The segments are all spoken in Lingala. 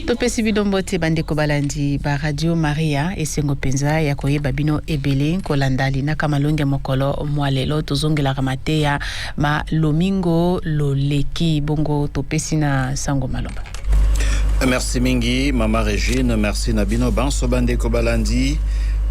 Topesi bino mbote bandeko balandi ba Radio Maria, esengo mpenza ya koyeba bino ebele kolanda linaka malongi ya mokolo mwa lelo. Tozongelaka mateya ma lomingo loleki, bongo topesi na sango maloba. Merci mingi mama Regine, merci na bino banso bandeko balandi.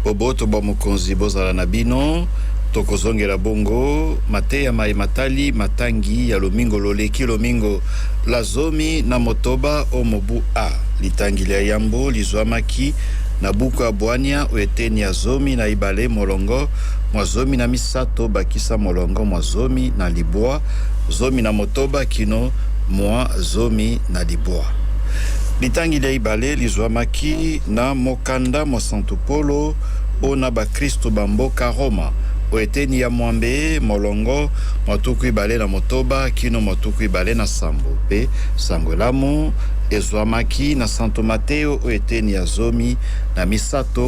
Boboto bwa mokonzi bozala na bino. Tokozongela bongo mateya maye matali matangi ya lomingo loleki, lomingo la 16 o mobu A. Litangi lya yambo lizwamaki na buku ya Bwania o eteni ya 12 molongo mwa 13 bakisa molongo mwa 19, 16 kino mwa 19. Litangi lya ibale lizwamaki na mokanda mwa Santu Polo o na bakristo ba mboka Roma o eteni ya 8 molongo mwa 26 kino mwa 27. Mpe sango elamu ezwamaki na Santo Mateo o eteni ya 13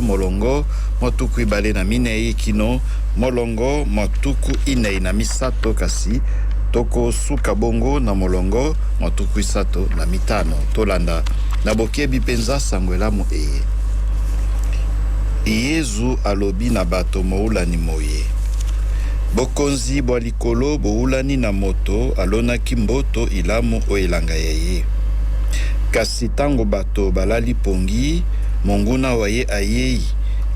molongo mwa 24 kino molongo mwa 43, kasi tokosuka bongo na molongo mwa 35. Tolanda na bokebi mpenza sango elamu eye. Yezu alobi na bato moulani moye: bokonzi bwa likolo boulani na moto alonaki mboto ilamu o elanga ya ye. Kasi tango bato balali pongi, monguna wa ye ayei,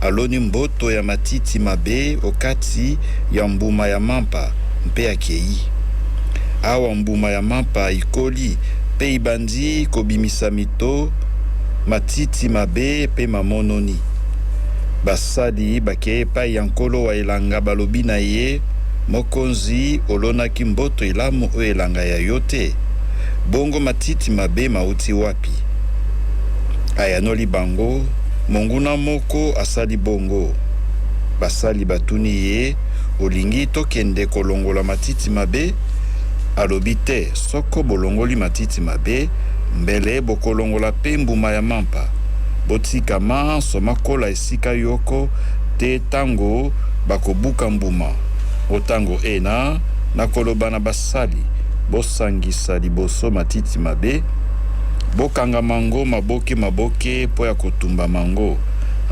aloni mboto ya matiti mabe okati ya mbuma ya mampa, mpe akei. Awa mbuma ya mampa ikoli mpe ibandi kobimisa mito, matiti mabe mpe mamononi. Basali bakei epai ya nkolo wa elanga, balobi na ye: Mokonzi, olonaki mboto elamu o elanga ya yo te? Bongo matiti mabe mauti wapi? Ayanoli bango: Monguna moko asali bongo. Basali batuni ye: Olingi tokende kolongola matiti mabe? Alobi: Te, soko bolongoli matiti mabe, mbele bokolongola pe mbuma ya mampa. Botika manso makola esika yoko te tango bakobuka mbuma. O tango ena, nakoloba na basali: Bosangisa liboso matiti mabe, bokanga mango maboke maboke mpo ya kotumba mango,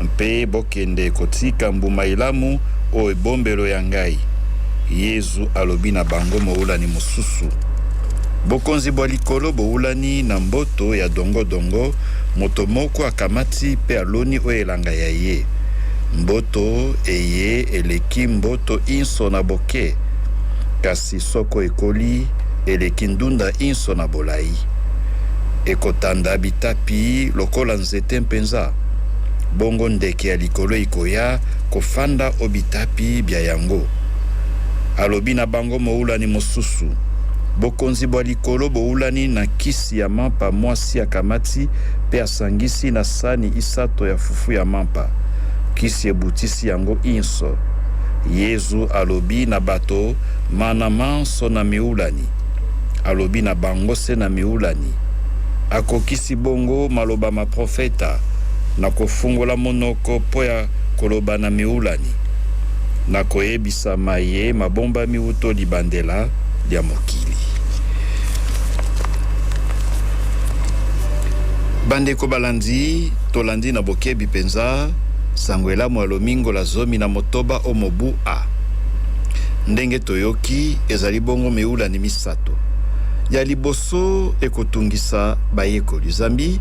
mpe bokende kotika mbuma elamu o ebombelo ya ngai. Yezu alobi na bango moulani mosusu: Bokonzi bwa likolo boulani na mboto ya dongodongo moto moko akamati mpe aloni o elanga ya ye. Mboto eye eleki mboto inso na boke, kasi soko ekoli eleki ndunda inso na bolai. Ekotanda bitapi lokola nzete mpenza, bongo ndeke ya likolo ikoya kofanda o bitapi bya yango. Alobi na bango moulani mosusu: Bokonzi bwa likolo boulani na kisi ya mampa mwasi akamati mpe asangisi na sani isato ya fufu ya mampa. Kisi ebutisi yango inso. Yezu alobi na bato mana manso na miulani. Alobi na bango se na miulani. Akokisi bongo maloba ma profeta na kofungola monoko mpo ya koloba na miulani, na koyebisa maye mabombami uto libandela lya mokili. Bandeko balandi, tolandi na bokebi mpenza sango elamu ya lomingo la 16 o mobu A. Ndenge toyoki, ezali bongo miulani misato. Ya liboso ekotungisa bayekoli, zambi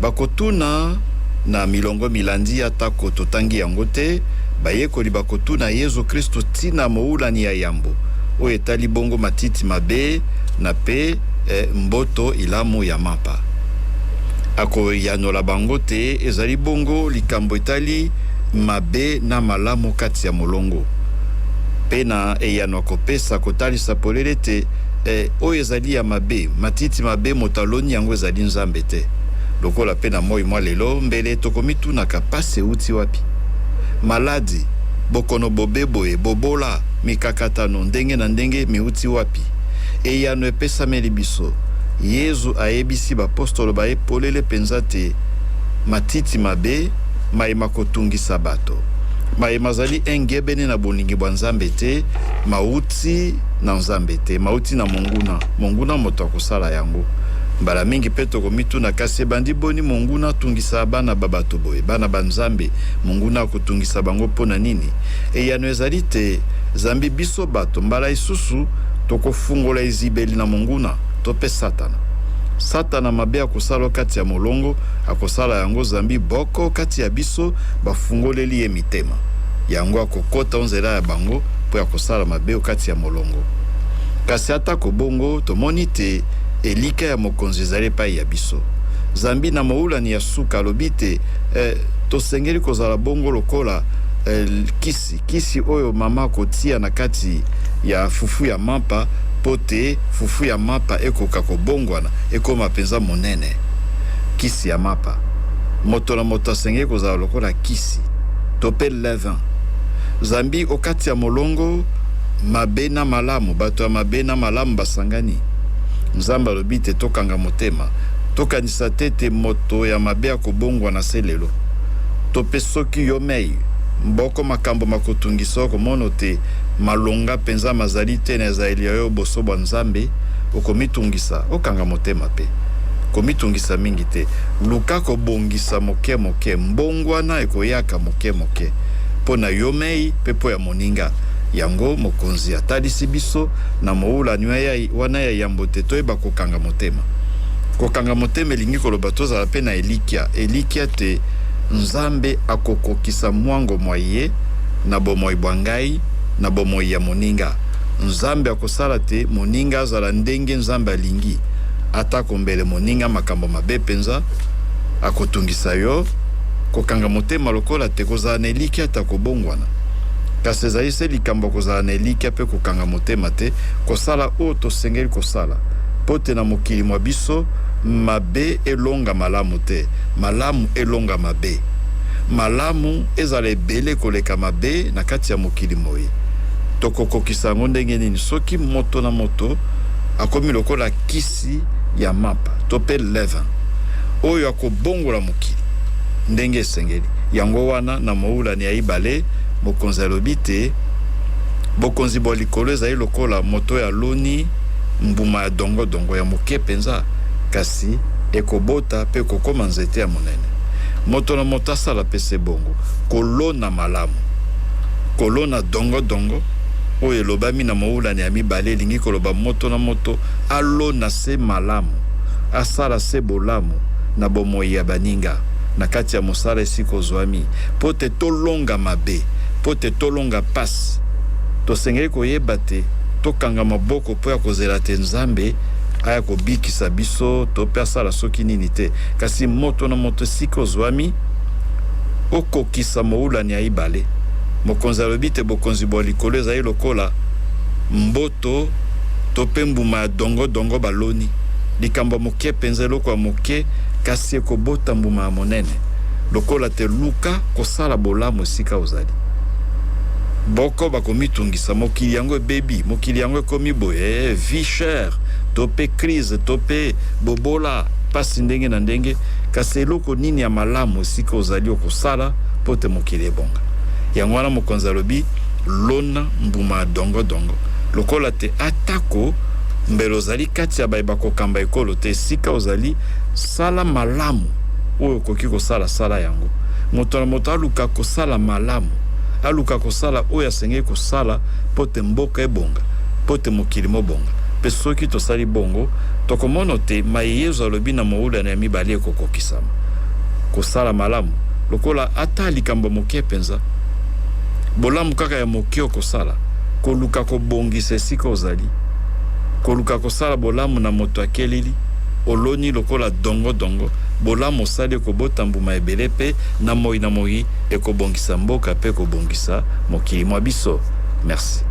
bakotuna na milongo milandi, atako totangi yango te, bayekoli bakotuna Yezu Kristu ntina moulani ya yambo oyo etali bongo matiti mabe na pe mboto ilamu ya mampa. Akoyanola bango te ezali bongo likambo etali mabe na malamu kati ya molongo. Pe na eyano akopesa kotalisa polele te oyo ezali ya mabe, matiti mabe moto aloni yango ezali Nzambe te. Lokola pe na moi mwa lelo, mbele tokomitunaka pasi euti wapi? Maladi, bokono bobe boye, bobola, mikakatano ndenge na ndenge miuti wapi? Eyano epesameli biso. Yezu ayebisi bapostolo ba ye polele mpenza te matiti mabe maye makotungisa bato, maye mazali engebene na bolingi bwa Nzambe te, mauti na Nzambe te, mauti na monguna. Monguna moto akosala yango. Mbala mingi mpe tokomituna, kasi ebandi boni monguna atungisa bana ba bato boye, bana ba Nzambe? Monguna akotungisa bango mpo na nini? Eyano ezali te zambi biso bato mbala isusu tokofungola ezibeli na monguna to mpe Satana. Satana mabe akosala kati ya molongo, akosala yango zambi boko kati ya biso bafungoleli ye mitema. Yango akokota nzela ya bango mpo ya kosala mabe kati ya molongo. Kasi atako bongo, tomoni te elika ya mokonzi ezali epai ya biso. Zambi na moulani ya suka alobi te tosengeli kozala bongo lokola kisi, kisi oyo mama akotia na kati ya fufu ya mampa mpo te fufu ya mapa ekoka kobongwana ekoma mpenza monene. Kisi ya mapa, moto na moto asengeli kozala lokola kisi to mpe levain. Zambi okati ya molongo mabe na malamu, bato ya mabe na malamu basangani. Nzambe alobi te tokanga motema, tokanisa te te moto ya mabe akobongwana se lelo. To mpe soki yo mei mboko makambo makotungisa okomono te malonga mpenza mazali te na ezaleli ya yo boso bwa Nzambe, okomitungisa, okanga motema mpe komitungisa mingi te. Luka kobongisa moke moke, mbongwana ekoyaka moke moke mpo na yo mei mpe mpo ya moninga. Yango mokonzi atalisi biso na moulani wana ya yambo te toyeba kokanga motema. Kokanga motema elingi koloba tozala mpe na elikia, elikia te Nzambe akokokisa mwango mwa ye na bomoi bwa ngai, na bomoi ya moninga. Nzambe akosala te moninga azala ndenge Nzambe alingi, atako mbele moninga makambo mabe mpenza akotungisa yo. Kokanga motema lokola te kozala na elikia ata kobongwana, kasi ezali se likambo kozala na elikia mpe kokanga motema te, kosala oyo tosengeli kosala mpo te na mokili mwa biso mabe elonga malamu te, malamu elonga mabe, malamu ezala ebele koleka mabe na kati ya mokili moi. Tokokokisa yango ndenge nini soki moto na moto akomi lokola kisi ya mapa to mpe levain oyo akobongola mokili ndenge esengeli? Yango wana na moulani ya ibale mokonzi alobi te bokonzi bwa likolo ezali lokola moto ya loni mbuma ya dongodongo ya moke mpenza, kasi ekobota mpe ekokoma nzete ya monene. Moto na moto asala mpe se bongo, kolona malamu, kolona dongodongo oyo elobami na moulani ya mibale elingi koloba moto na moto alona se malamu, asala se bolamu na bomoi ya baninga na kati ya mosala esika ozwami, mpo te tolonga mabe, mpo te tolonga pasi. Tosengeli koyeba te tokanga maboko mpo ya kozela te Nzambe aya kobikisa biso to mpe asala soki nini te, kasi moto na moto esika ozwami okokisa moulani ya ibale. Mokonzi alobi te bokonzi bwa likolo ezali lokola mboto to mpe mbuma ya dongodongo baloni, likambo ya moke mpenza, eloko ya moke, kasi ekobota mbuma ya monene. Lokola te luka kosala bolamu esika ozali. Boko bakomitungisa, mokili yango ebebi, mokili yango ekomi boye, vie chère to mpe crise to mpe bobola, pasi ndenge na ndenge, kasi eloko nini ya malamu esika ozali okosala mpo te mokili ebonga? Yango wana mokonzi alobi lona mbuma ya dongodongo, lokola te atako mbele ozali kati ya baye bakokamba ekolo te, esika ozali sala malamu oyo okoki kosala, sala yango. Moto na moto aluka kosala malamu, aluka kosala oyo asengeli kosala mpo te mboka ebonga, mpo te mokili mobonga. Mpe soki tosali bongo, tokomono te maye Yezu alobi na moulani ya mibale ekokokisama. Kosala malamu lokola ata likambo moke mpenza, bolamu kaka ya moke okosala, koluka kobongisa esika ozali, koluka kosala bolamu na moto akeleli, oloni lokola dongodongo, bolamu osali ekobota mbuma ebele mpe na moi na moi ekobongisa mboka mpe ekobongisa mokili mwa biso. Merci.